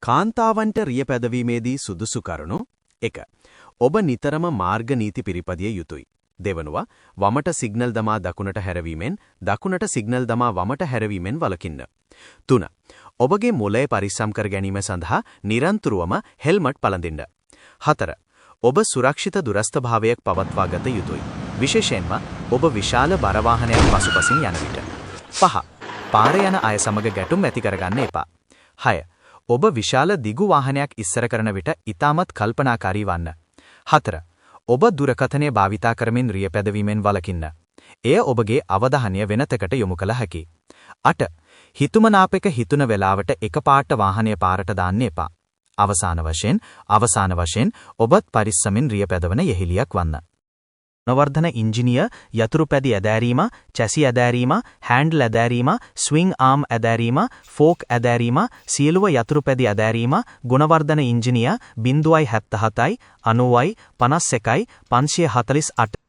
කාන්තාවන්ට රිය පැදවීමේදී සුදුසු කරුණු 1. ඔබ නිතරම මාර්ග නීති පිළිපදිය යුතුයි. දෙවනුව, වමට සිග්නල් දමා දකුණට හැරවීමෙන්, දකුණට සිග්නල් දමා වමට හැරවීමෙන් වළකින්න. 3. ඔබගේ මොළය පරිස්සම් කර ගැනීම සඳහා නිරන්තරවම හෙල්මට් පළඳින්න. 4. ඔබ සුරක්ෂිත දුරස්ථභාවයක් පවත්වා ගත යුතුයි. විශේෂයෙන්ම ඔබ විශාල බර වාහනයක් පසුපසින් යන විට. 5. පාරේ යන අය සමග ගැටුම් ඇති කරගන්න එපා. 6. ඔබ විශාල දිගු වාහනයක් ඉස්සර කරන විට ඉතාමත් කල්පනාකාරී වන්න. 4. ඔබ දුරකථනය භාවිතා කරමින් රිය පැදවීමෙන් වළකින්න. එය ඔබගේ අවධානය වෙනතකට යොමු කළ හැකියි. 8. හිතුමනාපෙක හිතුන වෙලාවට එකපාරට වාහනය පාරට දාන්න එපා. අවසාන වශයෙන් ඔබත් පරිස්සමින් රිය පැදවන යෙහිලියක් වන්න. ගුණවර්ධන ඉංජිනියර්, යතුරු පැදි ඇදෑරීම, චැසි ඇදෑරීම, හැන්ඩල් ඇදෑරීම, ස්විං ආම් ඇදෑරීම, ෆෝක් ඇදෑරීම, සියලුම යතුරු පැදි ඇදෑරීම. ගුණවර්ධන ඉංජිනියර්, 077යි 90යි 51යි 548.